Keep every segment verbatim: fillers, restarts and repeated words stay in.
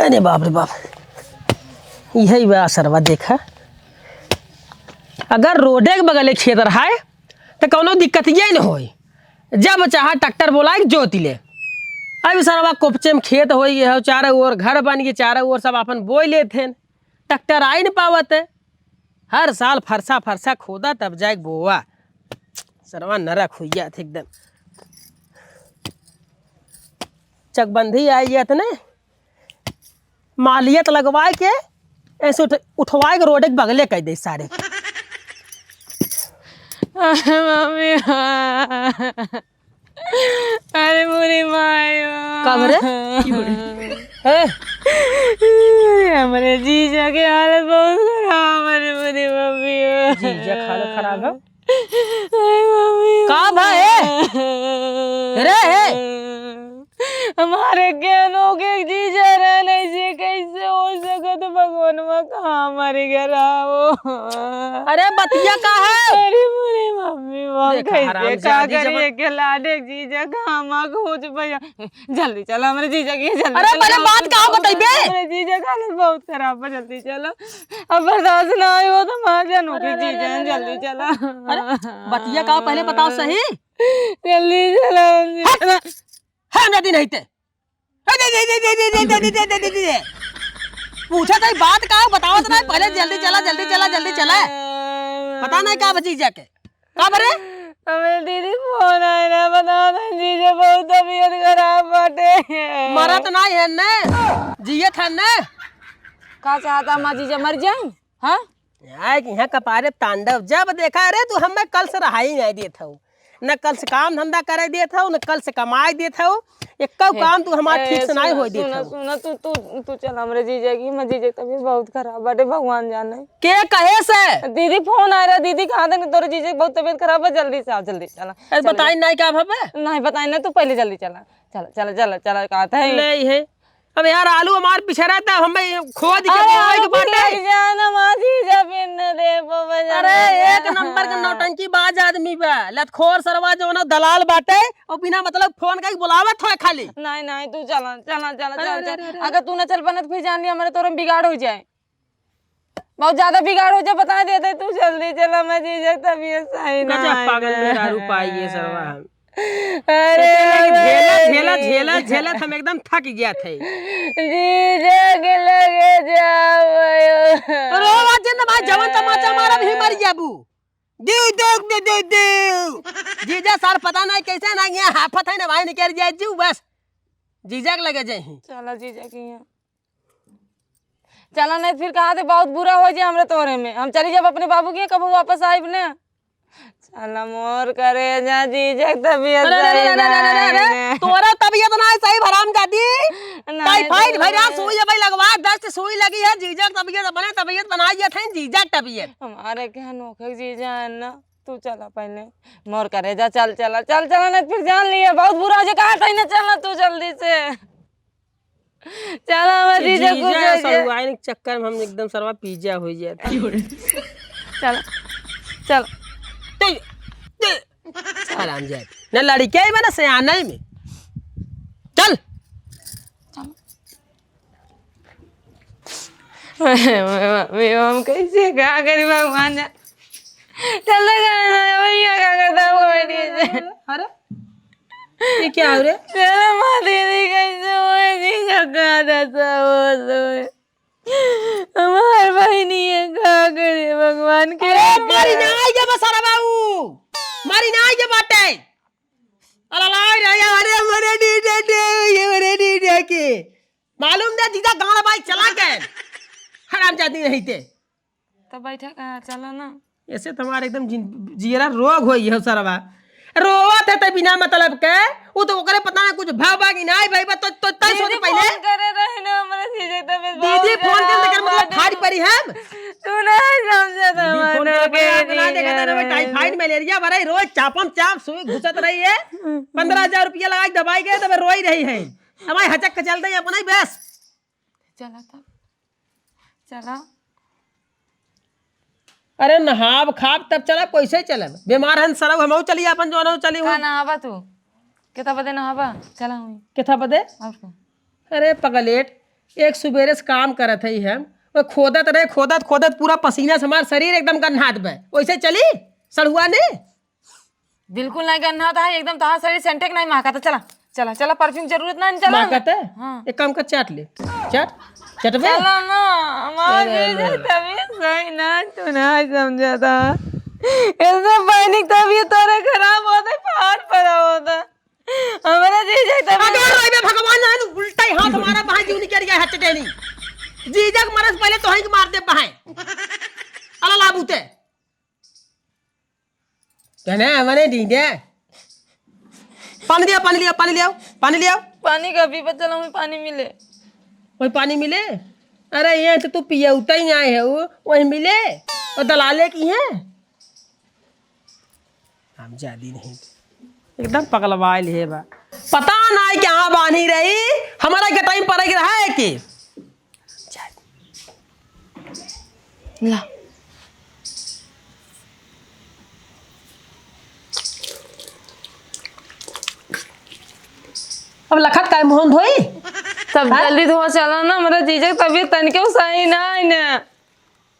अरे बाप रे बाप, इहे बा सरवा। देखा, अगर रोडे के बगले खेत रहाय त कौनो दिक्कतिये न होई। जब चाहा ट्रैक्टर बोलाइ के जोति ले। अब सरवा कोपचे में खेत होइ गए हौ, चारों ओर घर बन गए, चारों ओर सब आपन बोइ लेत हैं। ट्रैक्टर आइ न पावत है। हर साल फरसा फरसा खोदा तब जाइके बोवा। सरवा नरक होइ जात एकदम। चकबंदी आइ जात न, मालियत लगवाइ के, ऐसे उठ-, उठवाइ के रोडे के बगले कइ दे सारे। मम्मी। अरे मोरी माई हो। का भरे? हैं? अरे हमरे जीजा के हालत बहुत खराब, अरे मोरी मम्मी हो। जीजा के हालत खराब है? अरे मम्मी हो। का भा है? रे है? हमारे केनो के जीजा रहे नहीं से कैसे हो सकत भगवानवा कहाँ मर गया रहो। अरे बतिया का है? अरे मोरे मम्मी, हम देखा, कैसे हरामजादी का करी जब अकेला देख जीजा कहाँ माँ खोज भैया। जल्दी चला हमरे जीजा के, जल्दी अरे चला। पहले बात का बताइबे? हमरे जीजा का हालत बहुत खराब बा, जल्दी चला। अब बर्दाश्त ना आयो तो मार जानो के अरे, अरे, जीजा, अरे, अरे, जल्दी अरे। चला। अरे बतिया का पहले बताओ सही। जल्दी चला। हट! है ना दिन हईते। पूछत है बात का, बतावत ना, पहले जल्दी चला, जल्दी चला, जल्दी चला। पता नहीं का बा जीजा के। का बरे? हमरे दीदी फोन आए ना, बता ना जीजा, बहुत तबीयत खराब बाटे। मरत नहीं है ने, जियत है ने। का चाहता माँ जीजा मर जाए? हाँ? आए कि यहाँ कपारे तांडव जब देखा, अरे तू हमें कल से रहाई नहीं देत हऊ, न कल से काम धंधा करे देत हऊ, न कल से कमाए देत हऊ, एक्को ए, काम तू हमार ए, ठीक से नहीं सुना, होए देत सुना, हऊ। सुना, तू, तू, तू चल हमरे जीजा की, मैं जीजा की तबीयत बहुत खराब बाटे, भगवान जाने। के कहे से? दीदी फोन आ रहा, दीदी कहा था तोरे जीजा की बहुत तबीयत खराब है, जल्दी से आओ, जल्दी चला, अरे चल। बताई नहीं का भबे? नहीं बताई ना, तू पहले जल्दी चला, चला, चला, चला, चला, कहा था। ले है। अब यार, आलू हमार पिछड़ा था, हमें खोद के अरे, बोए आलू के बाटे। पिछड़ा के जाना, माँ जीजा फिर न दे पावे, अरे, जाना। एक नंबर का नौटंकी बाज आदमी बा, लतखोर सरवा जो ना दलाल बाटे, और बिना मतलब फोन का ही बुलावत होए खाली। नहीं, नहीं, तू चला, चला, चला, अरे, चल, अरे, चल। अरे, अरे। अगर तू ना चल पाना तो फिर जान लिया, हमारे तोरे में बिगाड़ हो जाए। बहुत ज्यादा बिगाड़ हो जाए, बता देते, तू जल्दी चला, मैं जीजा की तबीयत सही ना गजब है। पागल मेहरारू पाई है सरवा हम। अरे अकेले के झेलत, भाई। झेलत, झेलत, झेलत हम एकदम थक गया थे। जीजा के लगे जाओ। रो मत जिन भाई, जवन तमाचा मारब ही मर जाबू। देव, देव, देव, देव, देव। जीजा सार पता नहीं कैसे ना यहाँ हाफत है ना भाई निकल जाए जीव बस। जीजा के लगे जाए ही। चला जीजा के यहाँ। चला नहीं फिर कहा थे बहुत बुरा हो जाए हमरे तोरे में। हम चली जब अपने बाबू के कबो वापस आइब ना। चला मोर करेजा जीजा के तबीयत अरे, अरे, सही अरे, अरे, अरे, ना अरे, है। तोरा तबीयत ना है सही हरामजादी। ना है टाइफाइड तो भैया है। सुई अबे लगवा, दस्त सुई लगी है, जीजा के तबीयत बने, तबीयत बनाई है थे, जीजा के तबीयत। हमारे क्या नोखे जीजा है ना, तू चला पहले। मोर करेजा चल, चला, चल, चला, नहीं फिर जान लिया, बहुत बुरा हो जाए, कहा था ना, चला तू जल्दी से। चला, हमार ये जीजा जीजा कुछ हो गया। सड़ुआइन के चक्कर में हम एकदम सरवा पिज्जा हो जाता। चला, चला। ते, ते, हराम जाए। ना लड़के ही बना सयाना ही में। चल। चला। मम्मी, हम कैसे का करी भगवान जा-, चल ना, गाना है, भैया का करता वो बैठी से। अरे, ये क्या हो रे? चलो माँ दीदी, कैसे हुए जी, जगह दसा वो सोए। हमार बहिनी है, का करे भगवान के अरे, मारी ना आई जब सारा बाबू, मारी ना आई जब बाटे। अरे, ला रे, अरे, मरे डी डे डे, ये मरे डी डे के। मालूम दे, जीजा गाना बाई चला के। हरामजादी नहीं ते। तो बैठा कहाँ, चलो ना। ऐसे तो हमारे एकदम जिन-, जियरा रोग होई है सरवा। रोवत है ते बिना मतलब के, वो तो ओकरे पता ना कुछ भाव बा कि नाई भाई बा, तो, तो तय सोच दीदी पहले। फोन करे रहे ना हमारे जीजा, तबीयत दीदी बहुत फोन के खराब तेकर मतलब बाटे। फाड़ पड़ी हम। तू नहीं समझे तो दीदी फोन हमारे के बगैर बना दीदी देखा था ना, टाइफाइड, मलेरिया भराई, रोज चापम चाप सुई घुसत रही है। पन्द्रह हजार रुपया लगा के दवाई गए, तब रोई रही है। हमारे हचक के चलते ही अपना ही बस। चला तब, चला। अरे नहाब खाब तब चला, कैसे चलब? बीमार हन सरऊ, हमहू चली, अपन जो चली का हूँ। नहाबा तू? केथा बदे नहाबा? चला हुई। केथा बदे? और का? अरे पगलेट, एक सुबेरे से काम करत हई हम, वो खोदत रहे, खोदत, खोदत पूरा पसीना से हमार शरीर एकदम गन्हात बा। वैसे चली सड़ुआ ने? बिल्कुल नहीं गन्हात है, एकदम तहार शरीर सेंटे के नहीं महकत है। चला, चला, चला, परफ्यूम जरूरत नहीं, चला ना। महकत है? हाँ। एक काम कर, चाट ले, चाट, चटबे? चला ना, हमार अरे, जीजा अरे। तबीयत सही ना, तू ना समझा था। ऐसे बहनी की तबीयत तोरे खराब होते, पहाड़ पर होता। हमारा जीजा तबीयत अगर रोइबे भगवान ना, उल्टा ही हाथ मारा, बाहर जीव निकल गया, हट देनी। जीजा के मरे से पहले तोहई के मार दे बाहें। अला लाबूते। कहने हमारे जीजा। पानी लिया, पानी लिया, पानी लिया, पानी लिया। पानी का भी बचल, हमें पानी मिले। वही पानी मिले? अरे, ये तो तू पियौते ही आए है, वो वही मिले। और दलाले की है। हम जादी नहीं, एकदम पगलवाइल है बा। पता ना है कहाँ बान्ही रही, हमारा गटाई में पड़े के रहा है कि? ला। अब लखत का मुँह धोई? तब हाँ? जल्दी धोआ चला ना, हमारा जीजा के तबीयत तनिके सही ना है ना।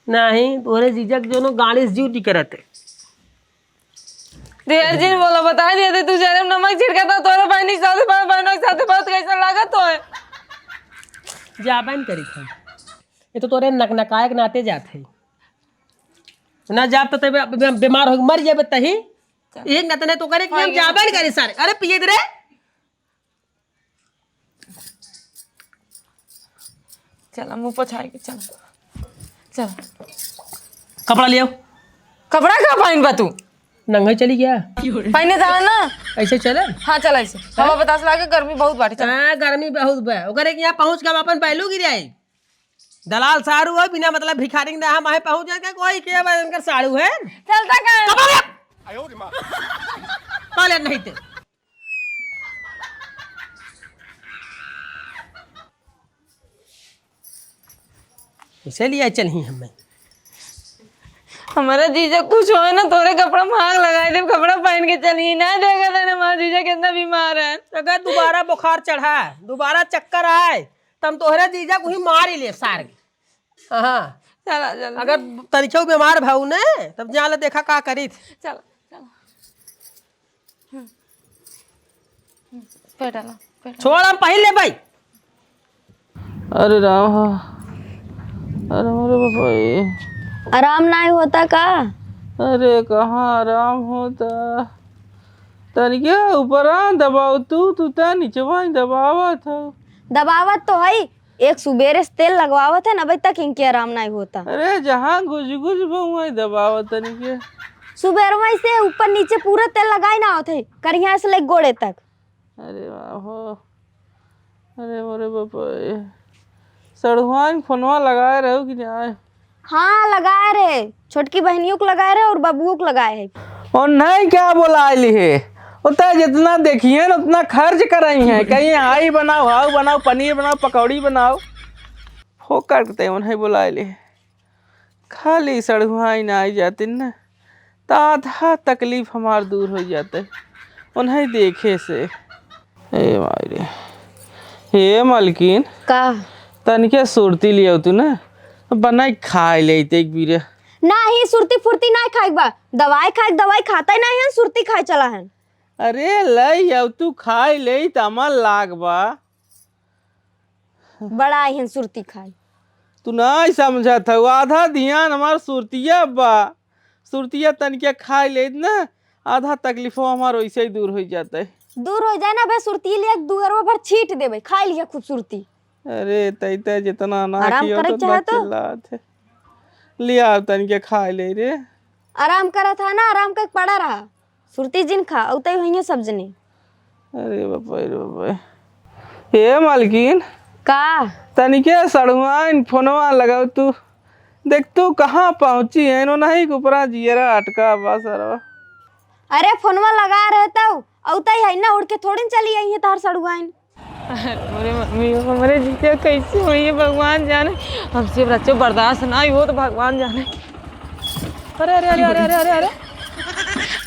नहीं, तोहरे जीजा के जोनो गाड़ी से ड्यूटी करत है। ढेर जिन बोला, बता दिया थे, तू जरे नमक छिड़का था, तोरे बहनी के साथ, बहन, बहनों के साथ बात कैसा लगा तो है? जाबन करी था। ये तो तोरे नकनकाए के नाते जात है। ना जाब तो तबे बे-, बीमार हो मर जाबे तही। चल। एक नतने तो करे कि हम जाबन करी सारे। अरे पिए दे रे। चला, मुँह पोछाए के, चला। चला। कपड़ा लियो। कपड़ा का पहिन बा तू? नंगे चली गया। पहिने था ना। ऐसे चले? हाँ, चला ऐसे। हवा बतास लागे, गर्मी बहुत बाटे, चला। हाँ, गर्मी बहुत बा। ओकरे के यहाँ पहुँच के हम अपन बैलू गिराई। दलाल सारू है, बिना मतलब भिखारी ना हम आहे पहुँच जाए, कोई के बा इनकर सारू है। चलता का? कपड़ा लियो। पहले नहीं थे। इसीलिए चलही हमें। हमारा जीजा कुछ होए ना, तोरे कपड़ा में आग लगाए देब, कपड़ा पहन के चलही। ना देखा था ना हमारा जीजा कितना बीमार है। अगर दोबारा बुखार चढ़ा, दोबारा चक्कर आए, तो हम तोहरे जीजा को ही मार ही ले सार के। हाँ। चला, चला। अगर तनिको बीमार भाऊ ने, तब जान ले देखा का करी थी। चला, चला। हम्म। हम्म, पैर डाला, पैर डाला। छोड़, हम पहिन ले भाई। अरे राम हो। अरे मोरे बाबा, ए। आराम नाहीं होता का? अरे कहाँ आराम होता? तनिके ऊपरा दबाओ तू, तू त निचवा ही दबावत हो। दबावत तो हई, एक सुबेरे से तेल लगवावत है ना, अबे तक इनके आराम नाहीं होता। अरे, जहाँ गुज गुज बा, वहीं दबावत तनी के। सुबेरवा से ऊपर नीचे पूरा तेल लगाई ना होत है, करिया से लेके गोड़े तक। अरे बाप हो, अरे मोरे बाप रे। सड़ुआइन फोनवा लगाए रहो कि नाहीं? हाँ, लगाए रहे, छोटकी बहनियों को लगाए रहे और बबुओं को लगाए है। और नहीं क्या बोलाइली है, उतना जितना देखिए ना उतना खर्च कराई है, कहीं आई बनाओ, हाउ बनाओ, पनीर बनाओ, पकौड़ी बनाओ, फोकट के ते उन्हें बोलाइली है। खाली सड़ुआइन आई जातिन ना, त आधा तकलीफ हमार दूर होइ जाते, उन्हें देखे से। ए माई रे। हे मलकिन। का? तनिके सुरती लियाउ तू ना, बनाइ खाइ लेइत एक बीरे। नाहीं, सुरती फुरती नाहीं खाइक बा। दवाई खाइक, दवाई खातइ नाहीं हन, सुरती खाइ चला हन। अरे लइ आउ तू खाइ लेइत, अमल लाग बा। बड़ा आई हन सुरती खाइ। तू नाहीं समझत हउ, आधा धियान हमार सुरतिया बा। सुरतिया तनिका खाइ लेइत ना, आधा तकलीफो हमार वइसे ही दूर होइ जातइ। दूर होइ जाइ ना बे, सुरती लिया दुअरवा भर छीट देबइ, खाइ लिया खूब सुरती। अरे तइ तइ जितना ना आराम किया करइ उतना चाहत हो? चिल्लात है। लिया तनिका खाइ ले रे। आराम करत हा ना, आराम कइके पड़ा रहा। सुरती जिन खा, अउतइ हुइहें सब जने। अरे बाप रे बाप रे। ए मालकिन। का? तनिके सड़ुआइन फोनवा लगाउ तू। देख तू कहाँ पहुँची है, इनो नहीं के ऊपरा जियरा अटका बा सरवा। अरे फोनवा लगा रहे तउ, अउतइ है ना, उड़ के थोड़ी न चली अइहें तहार सड़ुआइन। अरे मोरे मम्मी, हमरे जीजा कैसे होइहें भगवान जाने। हमसे बच्चों बर्दाश्त ना होत भगवान जाने। अरे, अरे, अरे, अरे, अरे, अरे, अरे।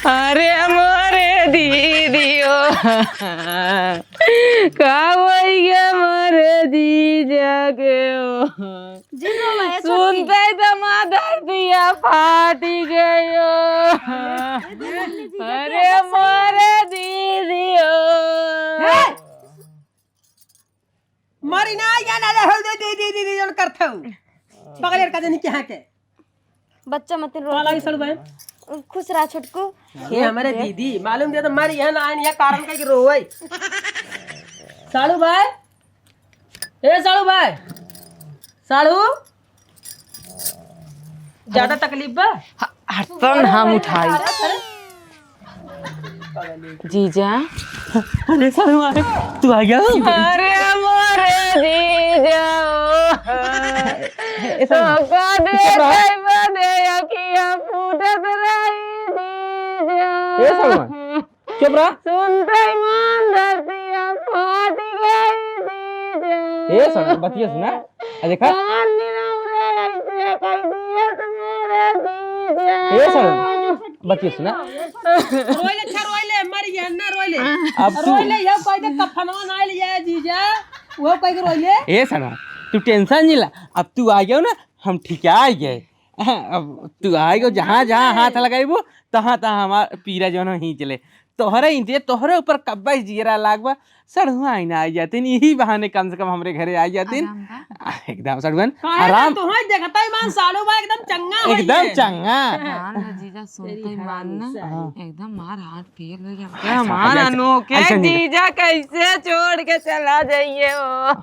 अरे मोरे दीदी ओ, का होइगे मोरे जीजा के ओ। जिन रोवा है छोटकी। सुनते ही तो माँ धरतिया फाटी गयो। अरे मोरे दीदी ओ। हे! मरी ना, या ना ले, हो दे, दे, दे, दे, दे, जौन करत हऊ। बगलेर का जनी के यहाँ के। बच्चा मत रो। का लागी सड़ू बहन? खुश रहा छोटकू। ये हमारे दीदी, मालूम दे तो मरी है ना, आइन या कारण का कि रोवई। साड़ू भाई, ए साड़ू भाई, साड़ू, ज्यादा तकलीफ बा? ह-, हरसन हम उठाई। अरे, अरे। जीजा। अरे साड़ू भाई, तू आ गया? अरे मोरे जीजा ओ। ए, साड़ू, तो का चुप रहा। देखै बदे अखिया फूटत रही जीजा। ए, साड़ू भाई। चुप रहा। सुनते ही मान धरतिया फाट गई दीदी। ए, सुन, बतिया सुना। आ, देखा। कान निरौरे ऐसे कह दिए तुम्हारे दीदी। ए, सुन, बतिया सुना। रोइले, अच्छा, रोइले, मर गया, ना रोइले। अब तू रोइले, यो कोई दे कफनवा ना लिया, जीजा। वो कोई के रोइले। ए, सुना, तू tension नहीं ला। अब तू आ गया ना, हम ठीक आ गए। अब तू आ गया, जहाँ, जहाँ हाथ लगाइबू, तहाँ, तहाँ हमार पीरा जौन है, हींच ले। तोहरे इंतजार, तोहरे ऊपर कब्बे जियरा लाग बा, सड़ुआइन आ जातिन, यही बहाने कम से कम हमरे घरे आ जातिन। आराम बा? आ, एकदम सड़ुआइन, काहे आराम। ना, तोहरे देखता ही मान साड़ू बा एकदम चंगा हो एकदम गए। चंगा। हाँ, ना जीजा, सुनते ही मान ना, हाँ। एकदम मार हाथ फेल हो गया। ऐसा हमार नहीं, ऐसा, अनोखे ऐसा नहीं। जीजा कैसे छोड़ के चला जाइए हो।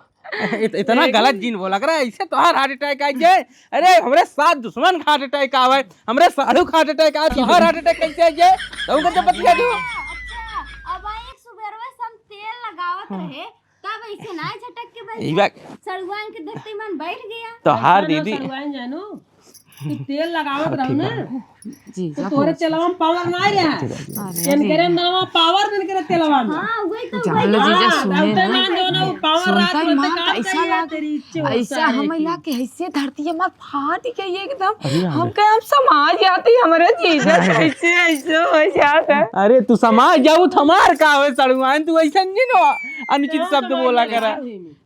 इत-, इतना गलत जिन बोला करा, ऐसे तोहार heart attack आ जाए। अरे, हमरे साथ दुश्मन का heart attack आवे, हमरे साढ़ू का heart attack आवे, तोहार heart attack कैसे आ जाए? तू कैसे बतिया दू? अच्छा, अब एक सुबेरवा से हम तेल लगावत हाँ। रहे, तब ऐसे ना झटक के बैठ ई बात सड़ुआइन के देखते ही मन बैठ गया। तोहार ऐसा ना दीदी। सड़ुआइन जानू, तू तेल लगावत अब रहू ठीक ना, बा। जी, तो जा तोरे बोल। तेलवा में power ना रहा। अरे, इनकरे जी। नावा power दिन करे तेलवा में। हाँ, वही तो जान वही। लो जीजा, हाँ, सुने ना। दाउदे मान जो ना, वो power सुनता रात ही में माँ, काम कैसा करिए लाग-, तेरी इच्छा ऐसा होता है हम कि इला के ऐसे धरती हमार फाट गई एकदम। अरे, हम अरे। कहे, हम समाज आती हमारे जीजा, कैसे ऐसे हो जाता है? अरे, तू समाज जाऊ, तो हमार का होए, सड़ुआइन, तू ऐसा नहीं नो, अनुचित हाँ, शब्द तो बोला वही करा। है।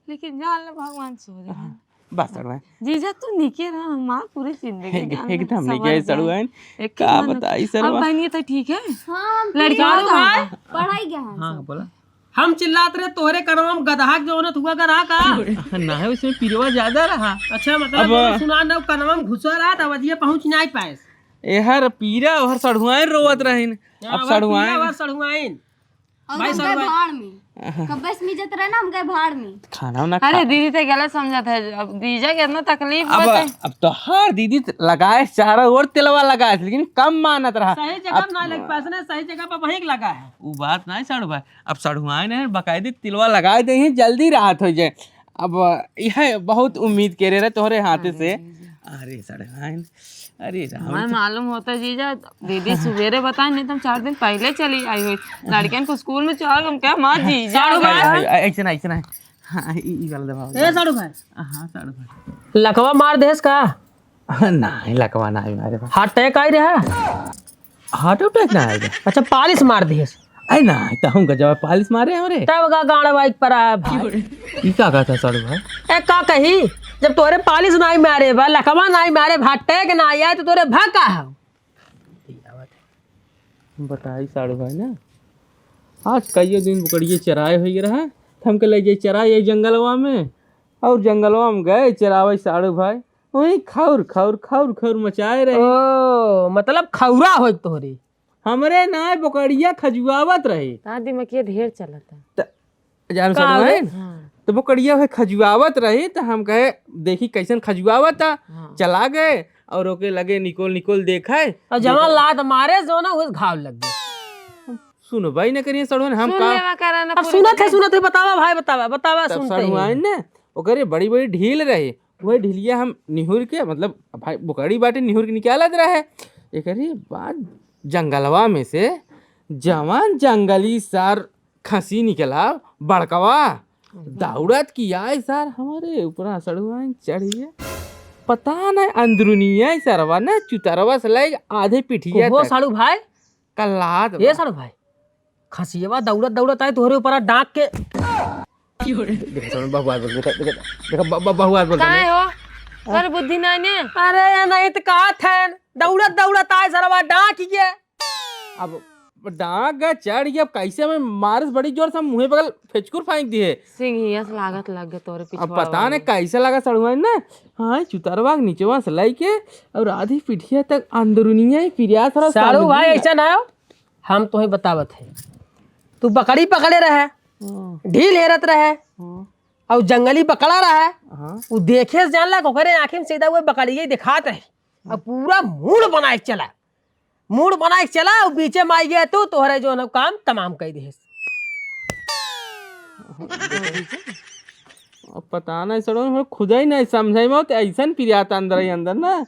लेकिन जान लो, भगवान सो रहे हैं। हाँ। बस, सड़ुआइन। जीजा, तू निके रहा, हमार पूरी जिंदगी एक-, जान एकदम निके है, सड़ुआइन। एक का मन बताई, अब सड़ुआ। बहनिया तो ठीक है? हाँ, हम लड़की ठीक हैं। वाला कहाँ बा? पढ़ाई गया है हाँ, सब। बोला। हम चिल्लात रहे, तोहरे कनवा में गदहा के जौनत हुआ का रहा का? ना है, उसमें पीरवा ज्यादा रहा। अच्छा, मतलब, अब सुना न, कनवा में घुसा रहा था, वजिया पहुँच नहीं पाए। एहर पीरा, ओहर सड़ुआइन रोवत रहिन। हाँ, अब ओहर सड़ुआइन। पीरा, ओहर सड़ुआइन। और भाई हम गए साहब, भाड़ में। कब्बे से मिजत रहे ना, हम गए भाड़ में। खाना वाना अरे खा- दीदी, ते गलत समझत है। अब जीजा के इतना तकलीफ अब, बा, ते अब तोहार दीदी त लगाए चारों ओर तेलवा लगाए, लेकिन कम मानत रहा। सही जगह अब ना लग पास ना, सही जगह पर वहीं लगा है। उ बात ना है सड़ुआ, अब सड़ुआइन है, बकायदे तेलवा लगाए दे हैं, जल्दी राहत हो जाए। अब यह बहुत उम्मीद करे रहे तोहरे हाथे अरे से। जीजा। अरे सड़ुआइन, अरे राम। हमें मालूम होता जीजा, दीदी सुबेरे बताए, नहीं तो हम चार दिन पहले चली आई हुई। लड़कियन को स्कूल में चल, हम क्या माँ जीजा साड़ू भाई। गया। ऐ-, ऐ-, ऐसे ना, ऐसे ना। हाँ, ई, ई वाला दबाओ। ए साड़ू भाई। हाँ, साड़ू भाई। लकवा मार देस का? नहीं, लकवा ना मारे बा। Heart attack आई रहा? Heart attack ना आई रहा। अच्छा, पालिश मार देस। अरे नहीं, तो हम गजब पालिश मारे हमरे। तब का गाड़ा बाइक पर आया भाई। ई का कहता साड़ू भाई? ए, का कही? जब तोरे पालिश नाई मारे बा, लकवा नाई मारे, भाटे के नाई आए, तो तोरे भा का हो? बताई साड़ू भाई ना, आज कईयो दिन बकरिए चराए होई रहा, तो हमके ले जाई चराए यही जंगलवा में, और जंगलवा में गए चरावे साड़ू भाई, वहीं खौर, खौर, खौर, खौर मचाए रहे। ओ, मतलब खौरा होई तोहरे। हमरे नाय बोकड़िया खजुआवत रहे। ता दिमागिया ढेर चलता। त-, जान का सड़ुआइन? हाँ। त बोकड़िया वह खजुआवत रहे, त हम कहे, "देखी कैसन खजुआवत ता।" हाँ। चला गए और ओके लगे निकोल निकोल देखे। और जमा लात मारे जो ना, उस घाव लग गए। सुनबा ही न करिए सड़ुआइन, हम सुन का लेवा करा ना अब पूरी सुनत है, चीज। सुनत है, बतावा भाई, बतावा, बतावा, तब सुनते ही। सड़ुआइन ने, ओकरे बड़ी बड़ी ढील रहे, वही ढिलिया हम निहुर के, मतलब, भाई, बोकड़ी बाटे, निहुर के निकालत रहे। एकरे बाद जंगलवा में से जवान जंगली सार खसी निकला, बड़कवा, दौड़त की आए सार, हमरे ऊपरा सड़ुआइन चढ़िए। पता नहीं, अंदरुनिया सरवा ना चुतरवा से लग आधे पिठिया वो तक। साड़ू भाई, कल्लात ये बा। सर भाई, खसियवा दौड़त दौड़त आए तोहरे ऊपर डांक के। देखा, सुन, बहुआर बोल, देखा, देखा, देखा, ब-, ब-, बहुआर बोल, काहे हो? तोर बुद्धि नाई ने? अरे, ये नहीं तो कहा था, दौड़त दौड़त आए सरवा डांक के। अब डांक गए, चढ़ गए, अब कैसे हमें मारस बड़ी जोर से मुँहे बगल फेचकुर फेंक दिए। सिंहिया से लागत लग गए तोरे अब पिछवाड़ा पता वाले। नहीं कैसे लगा सड़ुआइन ना। हाँ, चुतरवा के निचवा से लइके और आधी पिठिया तक अंदरुनिया ही पिरिया सारा साड़ू भाई, समझी। ऐसा ना हो, हम तोहे बतावत है, तू बकरी पकड़े रहे, हम्म। ढील हेरत रहे, हम्म। और जंगली बकरा रहे, हाँ। उ देखे से जानला कि ओकरे आँखी में सीधा हुए बकरिये दिखात रहे, और पूरा मूड़ बनाए के चला, मूड़ बनाए के चला, और बीचे में आई गया तू, तोहरे जो है काम तमाम कर दिस। अब पता नहीं सड़ो, हम खुद ही नहीं समझे में होते, ऐसन पिरियात अंदर ही अंदर ना।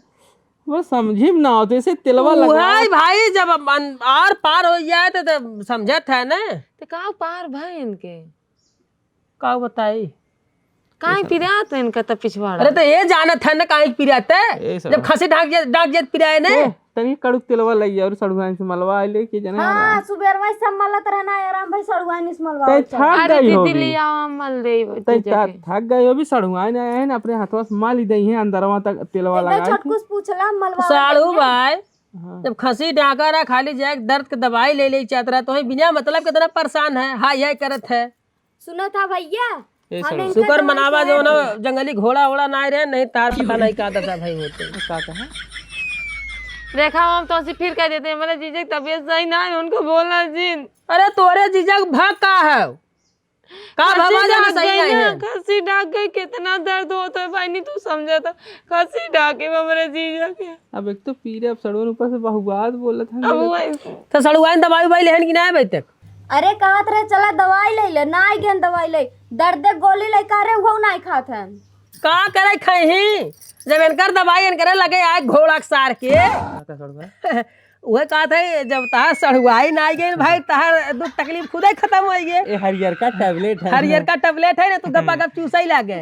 वो समझी में ना होते, ऐसे तेलवा लगवा। उहाई भाई, जब मन आर पार हो जाए तो, तो समझत है ना। तो का पार भाई इनके? का बताई? काहे पिरात है इनका त पिछवाड़ा? अरे तो ये जानत है ना काहे पिरात है? ए, सड़ुआ। जब खसी डाक जे, डाक जे पिराए ने। ए, तनी कड़ुक तेलवा लइया और सड़ुआइन से मलवा आइले के जना हाँ, यार। सुबेरवा से मलत रहना है, राम भाई सड़ुआइन से मलवा तै आइले। थक अरे गई दीदी, होगी। ले आओ, हम मल दे तै जीजा थक, के। थक गई हो भी सड़ुआइन आए हैं ना, अपने हाथवा से मल ही दई हैं अंदरवा तक तेलवा एक बार लगा के। छोटकू से पूछला, मलवा साड़ू आइले। भाई, हाँ। जब खसी डाका रहा, खाली जाए दर्द के दवाई ले ले चाहत रहा, तो ही बिना मतलब के इतना परेशान है, हाय हाय करत है। सुनत हा भैया, ए, हम सुनो। इनका शुक्र दवाई मनावा से जो ना जंगली घोड़ा वोड़ा ना रहे, नहीं तार पता नहीं का दशा भाई होते। का कहा? देखा, हम तो ऐसे फिर कह देते हैं, मेरे जीजा की तबीयत सही ना है, उनको बोलना जिन। अरे तोरे जीजा के भग का है? का खसी भवा जाना डाक सही गई नहीं ना, है? खसी डाक गई, कितना दर्द होता है भाई, नहीं तू समझा था। खसी डाके में मेरे जीजा के। अब एक तो पीरे, अब सड़वन ऊपर से बहुआत बोलत है अब मेरे। वही तो सड़ुआइन दवाई उवाई लेहन कि ना अबे तक? अरे, कहत रहे, "चला दवाई ले ले," नाई गेन दवाई ले। दर्द के गोली ले, कह रहे, "उहो नाई खात हन।" का करे खइही? जब इनकर दवाई इनकरे लगे आए घोड़ा के सार के। का, का सड़ुआ? उहे कहत है, जब तहार सड़ुआई नाई गेन भाई, तहार दुख तकलीफ खुदे खतम होइ गे। ए, हरियरका tablet है। हरियरका tablet है ना, तू गपा गप चूसै लागे।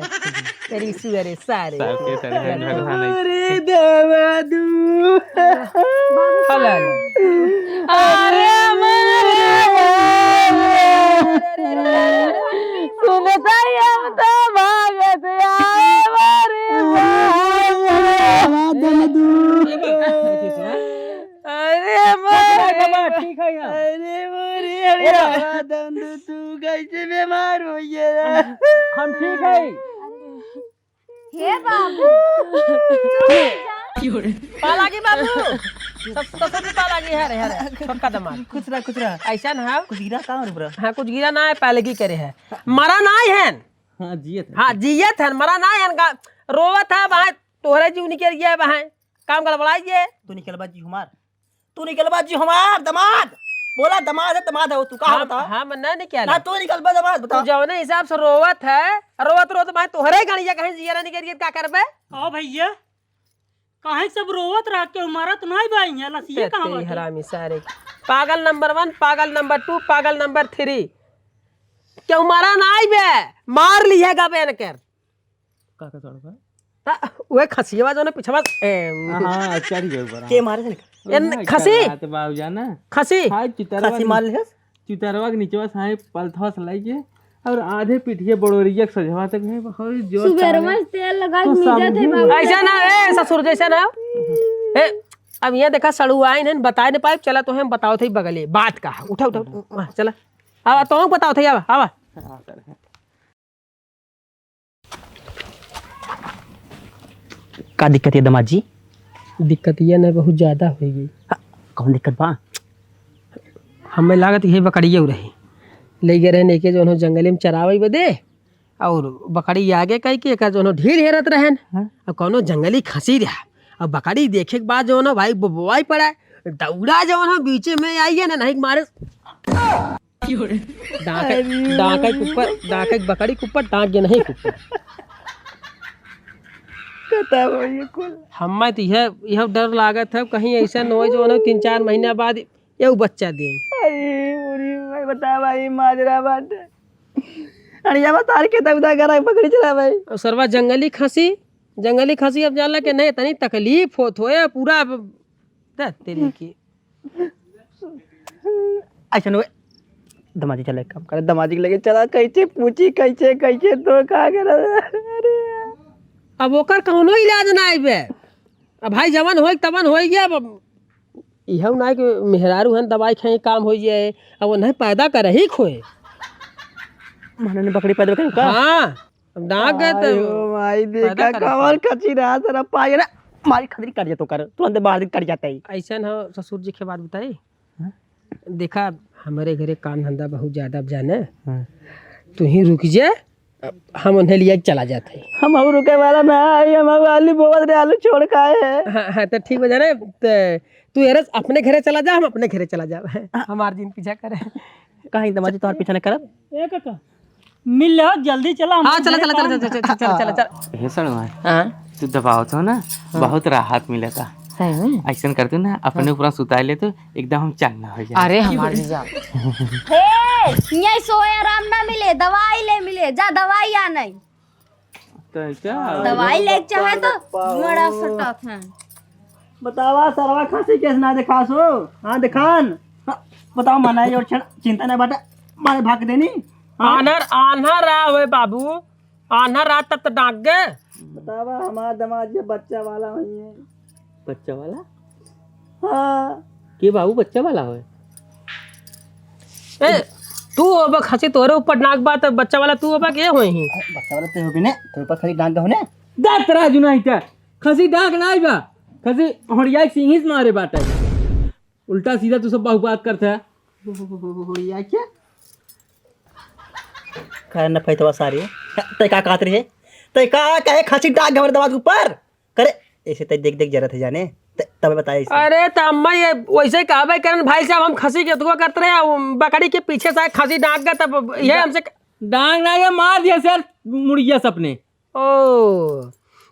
तेरी सुअरे सारे। सारे, सारे, सारे, सारे, सारे। अरे दमादू। हला ले। अरे मरे। सुनता ही हम तो भागत आए मरे। अरे मरे। ठीक है यार। अरे मरे, अरे। दंदू, तू कैसे बीमार होइ गया? हम ठीक है। हे बाबू। पालागी बाबू। सब, सब, सब पालागी है रे, है रे। छोटका दमाद। खुश रह, खुश रह। ऐसा ना हो। कुछ गिरा कहाँ रे ब्रो? हाँ, कुछ गिरा ना है, पालगी करे है। मरा ना है। हाँ, जियत है। हाँ, जियत है, मरा ना है। रोवत है, भाई, तोहरे जीव निकल गया, भाई। काम गड़बड़ाई गया। तू निकलबा जी हमार। तू निकलबा जी हमार दमाद। बोला दमाद है, दमाद है वो, तू कहाँ हम, बता? हम ना निकल। ना तू निकलबा दमाद, बता। तू जौने हिसाब से रोवत है, रोवत रोवत मैं तोहरे गड़िया कहीं जिया ना निकल गया, का करबे? कहो भैया, काहे सब रोवत रहा, केहू मरत नहीं बा इहाँ, लसिया कहाँ तेरी बाटे? हरामी सारे। पागल number one, पागल number two, पागल number three। केहू मरा नहीं बे, मार लिहे गबे इनकर। का, का सड़ुआ? ता, उहे खसियवा जो ना पिछवा, ए, हाँ, हाँ, चढ़ गए ऊपर, हाँ। के मारे थे? ए, न, खसी। बाबू जाना। खसी। हाँ, चितरवा खसी के मार ले। चितरवा के निचवा से, हाँ, पलथवा से लाइके और आधे पिठिए बड़ोरिया के सजवा तक है, बहुत जोर से सुबेरवा से तेल लगा के तो मीजत है समझी। बाबू। ऐसा ना, ए, ससुर, जैसा ना। ए, अब यहाँ देखा, सड़ुआइन है, बताए न पाए, चला तो हम बताओ थे बगले, बात का, उठा, उठा, उठा, चला। आवा, तो बताओ थे, आवा, आवा। हाँ, सर। का दिक्कत है दमाद जी? दिक्कत ये न बहुत ज्यादा होइ गई। हाँ, कौन दिक्कत बा? हमें लागत यही बकरिये रही, ले गए रहे नेके जो उन्हों जंगले में चरावे बदे, और बकरी आगे कह के एकर जो उन्हों ढील हेरत रहन, हाँ। और कौनो जंगली खसी रहा, और बकरी देखे के बाद जो उन्हों भाई बोबोई पड़ा, दौड़ा जो उन्हों बीचे में आई है ना, नहीं मारे। डांके, अरे। डांके के ऊपर, डांके के बकरी के ऊपर, डांक के नहीं के ऊपर। खत्म हो ये कुल। हमें तो यह, यह डर लागत है, कहीं ऐसा न हो जो उन्हें तीन चार महीना बाद ये बच्चा दे। अरे, अरे, भाई, बता भाई, माजरा बात। अड़िया बता के तब उदा करा बकरी चला भाई। और सरवा जंगली खसी, जंगली खसी अब जानला के नहीं, तनी तकलीफ होत होए, पूरा अब, दा तेरी की। ऐसा न होए, दमाजी चला एक काम करे, दमाजी के लेके चला, कैसे पूछी, कैसे, कैसे तो का करे, अरे यार। अब ओकर कौनो इलाज ना आइबे। अब भाई जवन होई तवन होई गया। अब इहउ ना कि मेहरारू हन दवाई खाई काम होई जाए, अब वो नहीं पैदा कर ही खोए। माने ने बकरी पैदा करे का? हाँ, अब डाक गए तो आयो माई, पैदा देखा करे कमर खोए। खची रहा तेरा पाई ना, मारी खतरी कर जा तो कर, तुरंत बाहर कर जाता ही। ऐसा ना ससुर जी के बात बताई। हाँ? देखा, हमरे घरे काम धंधा बहुत ज्यादा अब जाने। हाँ। तू ही रुक जा, हम उन्हें लिए चला जाते हैं। हम और रुके वाला ना है, हम अब आलू बोवत रहे, आलू छोड़ का आए हैं। हाँ, हाँ, तो ठीक बा जाने, तो तू यार अपने घरे चला जा, हम अपने घरे चला जाब। हमार जिन पीछा करे। कहीं दमाजी तोहार पीछा न करब। ए काका, मिल लो, जल्दी चला, हम हाँ, चला, घरे चला, चला, काम चला, चला, चला, चला, चला। हे सड़वा, हाँ? तू दबावत हो ना, हाँ। बहुत राहत मिलता। सही में? ऐसन करते ना, अपने हाँ। ऊपर सुताए ले तो एकदम हम चंगा हो जाए। अरे हमार जीजा। हे, यहीं सोए आराम ना मिले, दवाई ले मिले, जा दवाई आ नहीं। तो क्या? दवाई ले चाहे तो बड़ा सटात है। बतावा सरवा खांसी केस ना दिखासो? हाँ दिखान। हाँ, बतावा मना है और छन-, चिंता ना बाटे, मारे भाग देनी। हाँ? आन्हर, आन्हर रहा होए बाबू, आन्हर रहा तब तो डाक गे। बतावा हमार दमाद ये बच्चा वाला हुई है। बच्चा वाला? हाँ। के बाबू बच्चा वाला होए? ए, तू अब खांसी तोरे ऊपर डाक बा, तो बच्चा वाला तू अब के होई ही? अरे, बच्चा वाला ते हो भी ने, तोरे ऊपर खाली डाक हो ने। दात राजू नहीं था। खसी डाक नाई बा, खसी होड़िया के सिंहिस मारे बाटे। उल्टा सीधा तू सब बहु बात करत है। होड़िया के? काहे न फैतवा सारे? तै का कहत रहे? तै का कहे खसी डाक हमरे दमाद के ऊपर? करे, ऐसे तै देख देख जरत है जाने। तै, तबे बताए ऐसे। अरे त अम्मा ये वैसे कहबे करन भाई साहब, हम खसी के अथुआ करत रहे, आ, बकरी के पीछे से खसी डाक गए तब ये बा-, हमसे क- डांग ना ये मार दिया सर, मुड़िया सपने। ओ,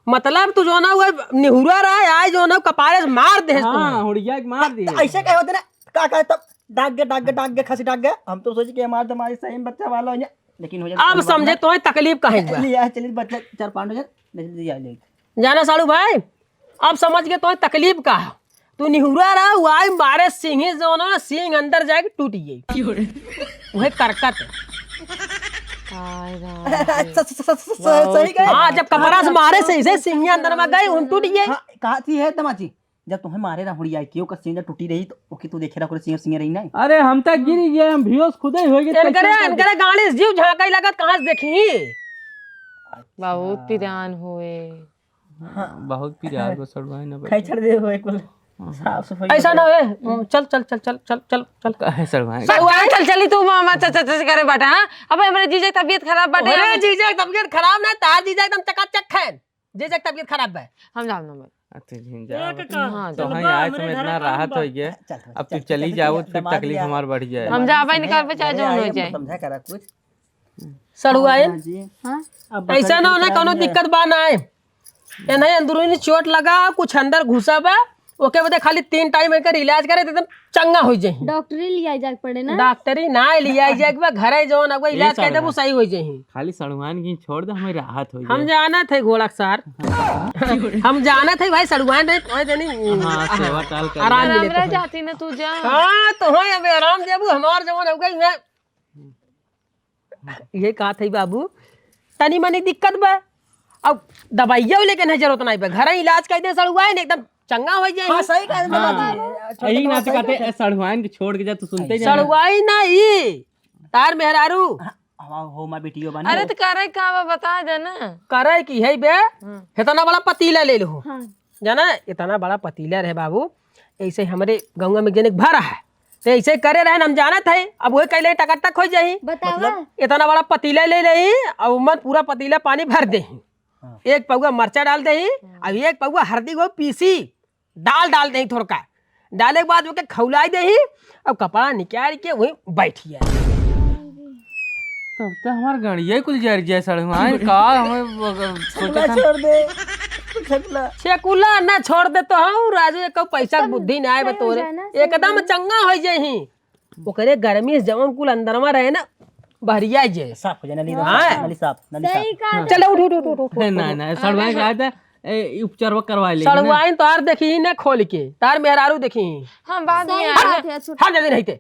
मतलब तू जो ना हुआ निहुरा रहा है, आज जो ना कपारे से मार दे हाँ, तू। हुड़िया के मार दिए। ऐसे कहे होते ना, का कहे तब डाक गए, डाक गए, डाक गए, खसी डाक गए। हम तो सोचे कि हमारे तुम्हारे सही में बच्चा वाला हो जाए, लेकिन हो जाए अब तो समझे तो तकलीफ काहे बा? लिया चलिए बच्चा चार पाँच हो जाए, नहीं लिया ले। जाना साड़ू भाई, अब समझ गए तो तकलीफ का है। तू निहुरा रहा, वो आई मारे सिंही जौन हो ना, सिंह अंदर जाके टूट गई। क्यों रे? वह करकट है। हाय राम रे। स-, स-, स-, स-, स-, बहुत सही कहे। हाँ, जब कपड़ा से मारे से इसे सिंह अंदर में गई, उन टूट गई। हाँ, कहा थी है दमाजी, जब तुम्हें मारे रहा हुड़िया के, ओकर सिंह जब टूटी रही, तो ओके तू देखे रहा, ओकर सिंह, सिंह रही नहीं। अरे, हम तक गिर गए, हम बेहोश खुदे हो गए, इनकरे, कैसे इनकरे गाड़ी से जीव झांकाई लगत, कहाँ से देखी? बहुत पिरान हुए। हाँ। बहुत पिरान बा सड़ुआइन ना बैठे। खैचर दे हो एक कुल। हाँ। साफ सफाई ऐसा ना हो। ए, चल, चल, चल। काहे सड़ुआइन? सड़ुआइन? चल, चल, चली तू, मामा, चल, चल, चल, करे बाटे, हाँ? अबे, हमरे जीजा के तबीयत खराब बाटे, अरे, हम जीजा के तबीयत खराब ना, तार जीजा एकदम चकाचक है। जीजा के तबीयत खराब बा। हम जाब ना भाई। अच्छा, झिन जाओ। हाँ, तो चल। वहीं आए समय इतना राहत हो गया। चल, चल, अब तू चल, चली चल, जाओ, चल, फिर तकलीफ हमार बढ़ जाए। हम जाबे नहीं करबे, चाहे जौन हो जाए। समझा करा कुछ। सड़ुआइन? हाँ जी। हाँ? अब ऐसा ना होना, कौनो दिक्कत बा ना है। एनहे अंदरूनी चोट लगा, कुछ अंदर घुसा बा, ओके बदे खाली तीन टाइम एकर इलाज करे, एकदम चंगा हो जाई। डॉक्टरी लिया जाए के पड़े ना? डॉक्टरी ना लिया जाए के बा, घरे जौन अब ए इलाज कर देबू, सड़ुआइन। सही हो जाई। खाली सड़ुआइन की छोड़ दे, हमें राहत हो जाए। हम जानत है घोड़ा के सार। हम जानत है भाई, सड़ुआइन रहे, कोई देनी हाँ, सेवा टाल कर आराम ले। मिले हमरा तो है। जाती ना तू जा। हाँ, तो हो अबे आराम देबू, हमार जवन हो गई ना। ये कहा था बाबू, तनी मनी दिक्कत बा, अब दवाइया लेके नहीं जरूरत नहीं बा, घर ही इलाज कर दे सड़ुआइन, एकदम चंगा हो जाए। हाँ, सही कहा हाँ। बाबू। यही ना से कहते, "ए, सड़ुआइन के छोड़ के जा, तू सुनते जा।" सड़ुआइन ना ई, तार मेहरारू। हाँ, हमार हो माँ बेटियों बा ना। अरे तो करे का बा, बता दे ना। करे की है बे, हम्म। इतना बड़ा पतीला ले लो। हाँ। जाना, इतना बड़ा पतीला रहे बाबू, ऐसे हमरे गौवा में जने भरा है, तो ऐसे करे रहे, हम जानत है, अब वही कैले टकटक हो जाई। बतावा। मतलब? इतना बड़ा पतीला ले रही, अब उमन पूरा पतीला पानी भर दे। हाँ। एक पौवा मरचा डाल दे, हाँ। अब एक पौवा हरदी को पीसी, डाल, डाल दे थोड़का, डाले के बाद ओके खौलाई दे, अब कपड़ा निकाल के वहीं बैठ गया। तब तो हमार गड़िया कुल जर जाए सड़ुआइन, का हमें अगर सोचा था। छोड़ दे। छेकुला ना छोड़ दे तो हम राजू, एक पैसा के बुद्धि ना आए बा तोरे। एकदम चंगा हो जाही। ओकरे गर्मी से जवन कुल अंदर में रहे ना, बहरिया जे। साफ हो जाए, नली हाँ। नली साफ, नली साफ। सही कहा। चलो, उठ, उठ, उठ, उठ, उठ, उठ। ना, ना, सड़ुआइन कहा था, ए, उपचार करवा ले। सड़ुआइन तोहार देखी ना खोल के, तार मेहरारू देखी। हम बाद में आए। हट, हट, जल्दी नहीं थे।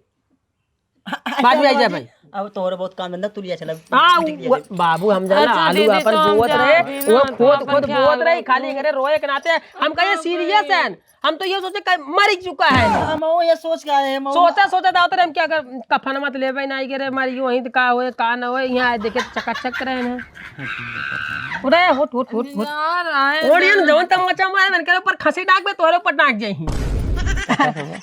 बाद में आई जा भाई। अब तोहरे बहुत काम धंधा, तू लिया चला। हाँ, बिटिक लिया वो, चला। बाबू, हम जाना, अच्छा, आलू दीदी, अपन तो हम बोवत जा रहे, रही वो ना, तो खुद, अपन खुद ख्याल बोवत रहे, रखो। खाली करे रोए के नाते। हम कहे, "सीरियस है।" हम तो ये सोचे कि मर ही चुका है। हम वो ये सोच के आए हैं, हम वो सोचा, सोचा था, उतरे हम क्या कर, कफन मत लेबे, ना आई करे, मर गयो, वहीं तो का होए, का ना होए, यहाँ आए देखे, चकाचक रहे हैं। उरे, उठ, उठ, उठ, उठ। यार, आए ओढ़ियन ना। जवन तमाचा मारे, मन करे ऊपर खसी डाक बे, तोरे ऊपर डाक जाई।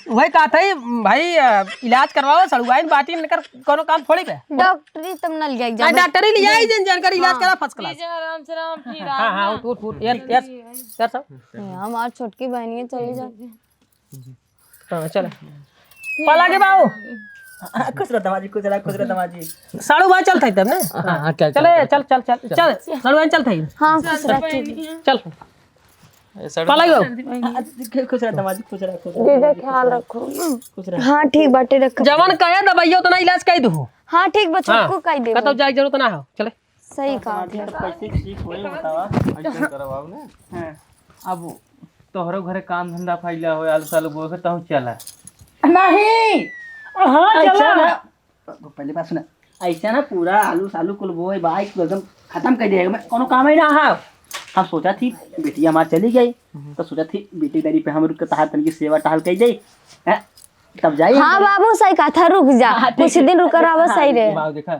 वही कहा था, भाई, अ, इलाज करवाओ, सड़ुआइन बाटी, इनकर कोनो काम थोड़ी बे। डॉक्टरी तब न लिया आ, जाबे। डॉक्टरी लिया ही जन, जानकर इलाज हाँ। करा first class। लीजिए, आराम से, आराम, फिर हाँ, हाँ, आना। उठ, उठ, उठ, यार, यार, यार, सब। ये हमार छोटकी बहनिया चली जाती। हाँ, चल। पला के बाबू। खुश रह दमाजी, खुश रह, खुश रह दमाजी। साड़ू भाई चल था तब ने? हाँ, हाँ, चल, चले, चल, चल, चल, चल, चल। साड़ू भाई चल था। हाँ, खुश रह, ठीक। चल। ए, साड़ू पला के बाबू। खुश रह दमाजी, खुश रह, खुश रह। जीजा, ख्याल रखो। खुश रह। हाँ, ठीक बाटे, रख। जवन कहे दवाइयो उतना इलाज कइ दू। हाँ, ठीक बा, हाँ। छोटकू कइ देबो। कतौ जाए जरूरत ना हो। चले। सही कहा थे। कैसे ठीक होए बतावा? ऐसे करवाओ ना। हाँ। अब तोहरो घरे काम धंधा फैला हो, आलू सालू बोए के, तहु चला। नहीं। हाँ, ऐसा चला। ना, तो पहले बात सुना। ऐसा ना पूरा आलू सालू कुल बोए, बाइक को एकदम खत्म कर देगा। मैं कोनो काम ही ना है। हम सोचा थी, बिटिया हमार चली गई, तो सोचा थी, बिटी दारी पे हम रुक के तहार तनकी सेवा टहल कर जाई। हैं? तब जाई हाँ हम। बाबू, सही कहा था, रुक जा। हाँ, ठीक कुछ है। दिन रुक रहा, हाँ, सही रहे। बाबू देखा,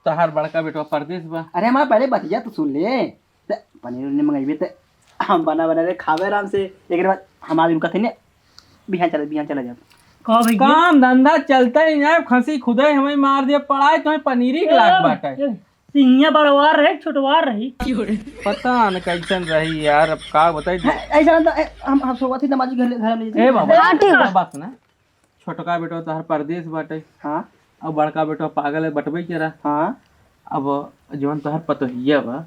तहार बड़का बेटवा परदेस बा। अरे, हमार पहले बतिया तो सुन ले। त पनीर उनीर मंगइबे त हम बना बना के खाबे आराम से। एकरे बाद हमार उनका थे ने, बिहान चले, बिहान चला जाब। का भैया? काम धंधा चलते ही ना, खसी खुदे हमें मार दिया, पड़ाई तुम्हें पनीरी के लाग ए, बाटे। ए, सिंहिया बड़वार रहे, छोटवार रही। पता न कैसन रही यार, अब का बताई। है, ऐसा ना तो, ए, हम, हम सोवत ही दमाजी घर, घर में ए बाबा, हाँ, ठीक बा। बात ना। छोटका बेटवा तोहर परदेस बाटे। हाँ। अब बड़का बेटवा पागल है, बटबे के रहा। हाँ। अब जवन तोहर पतोहिया बा,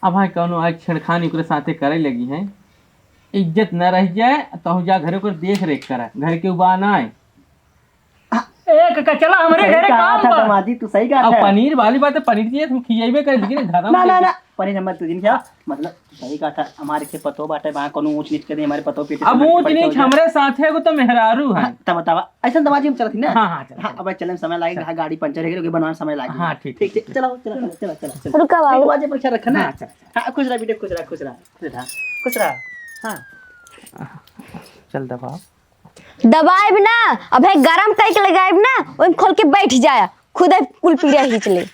अब हाँ कौनो आज छेड़खानी ओकरे साथे करे लगी है, इज्जत न रह जाए, तहु जा घरे ओकर देख रेख करा, घर के उबा ना आए। ए, काका, चला हमरे सही घरे कहा काम था बा। दमाजी, तू सही कहा अब था। पनीर वाली बात है, पनीर चाहिए, हम खियाइबे करे, लेकिन घर में ना, ना, लेके ना, पनीर हम तू दिन क्या, मतलब, सही कहा था, हमारे के पतो बाटे, वहाँ कोनो ऊंच नीच कर दे, हमारे पतो पीटे अब से ऊंच पड़ी नीच हो जाए। हमरे साथे एगो तो मेहरारू है। हाँ, तब बतावा, ऐसा दमाजी हम चलत ही ना। हाँ, हाँ, चल, हाँ, चल। अब चले में समय लागे, चल। हाँ, गाड़ी पंचर है, ओके बनवाने समय लागे। हाँ, ठीक, ठीक, ठीक, ठीक। चलो, चलो, चलो, चलो, चलो। रुका बाबू। एक बाजे परीक्षा रखा ना। हाँ, चल, चल। हाँ, खुश रहा, बेटे, खुश रहा, खुश रहा, खुश रहा, खुश रहा। हाँ। चल दबाओ। दबाइब ना, अबे गरम कइके लगाइब ना, ओइम खोल के बैठ जाया, खुदे कुल पीढ़िया खींच ले।